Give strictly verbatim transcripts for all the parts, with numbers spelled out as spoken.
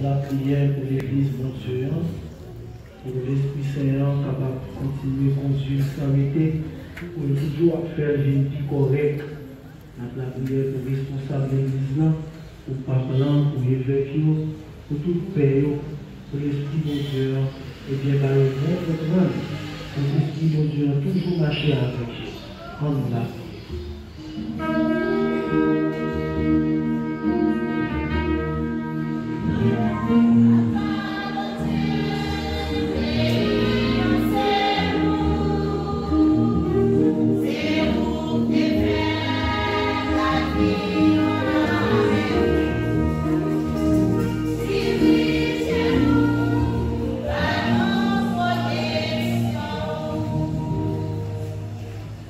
Lapriyè pou Legliz Bondye an, pou Lespri Sen an kapab kontinye kondui l san rete, pou l toujou ap fè l vin pi kòrèk. N ap lapriyè pou responsab legliz lan, pou pap lan, pou evèk yo, pou tout pè yo, pou Lespri Bondye an, ebyen, ba yo bon konprann, pou Lespri Bondye an toujou mache avèk yo. Ann nou lapriyè.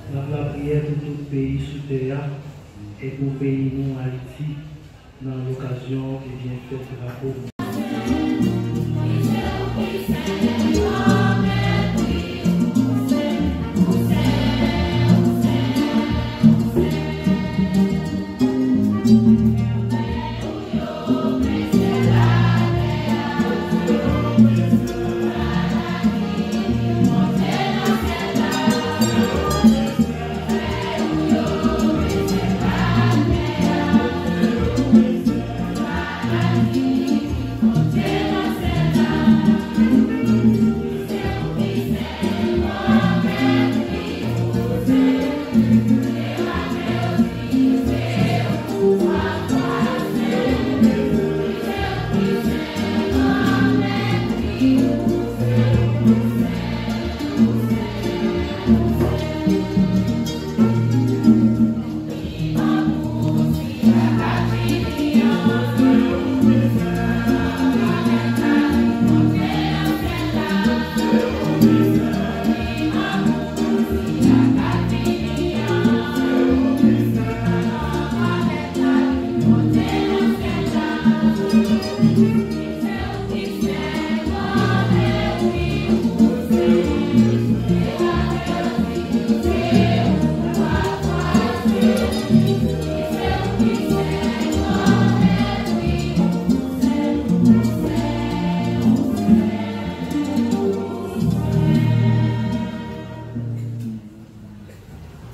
N ap lapriyè pou tout peyi sou tè a e pou peyi nou, Ayiti, nan lokazyon, ebyen, fèt drapo.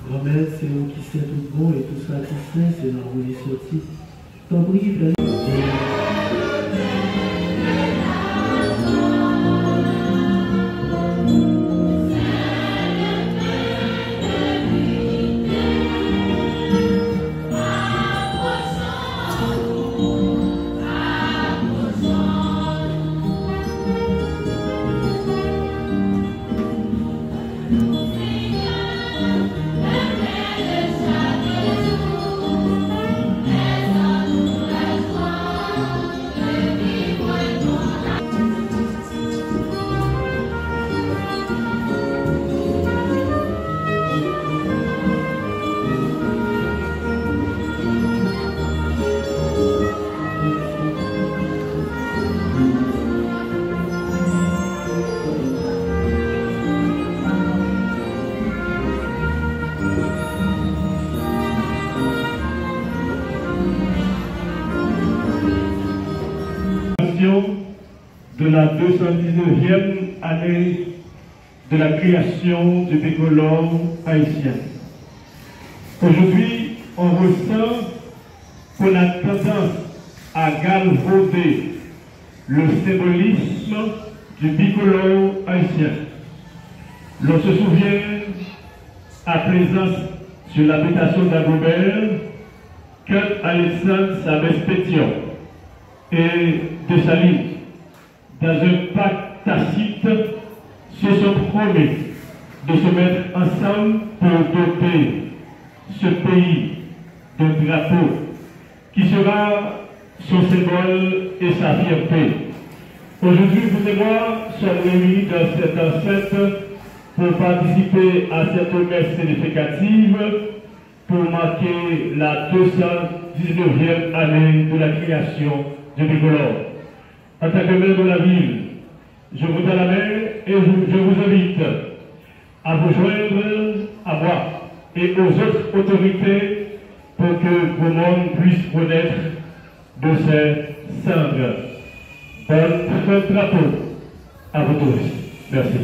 Granmèt, se ou ki sen tout bon e tout sa ki sen, se nan ou li soti. Tanpri, fè nou. De la deux cent dix-neuvième année de la création du bicolore haïtien. Aujourd'hui, on ressent qu'on a tendance à galvauder le symbolisme du bicolore haïtien. L'on se souvient à Plaisance, sur l'habitation d'Agobert, Kurt Alexandre Sabès Pétion et Dessalines, dans un pacte tacite, se sont promis de se mettre ensemble pour doter ce pays d'un drapeau qui sera son symbole et sa fierté. Aujourd'hui, vous et moi sommes réunis dans cette enceinte pour participer à cette messe significative pour marquer la deux cent dix-neuvième année de la création du bicolore. En tant que maire de la ville, je vous tends la main et je, je vous invite à vous joindre à moi et aux autres autorités pour que Gwo Mòn puisse renaître de ses cendres. Bòn fèt drapo a Votoranj. Mèsi.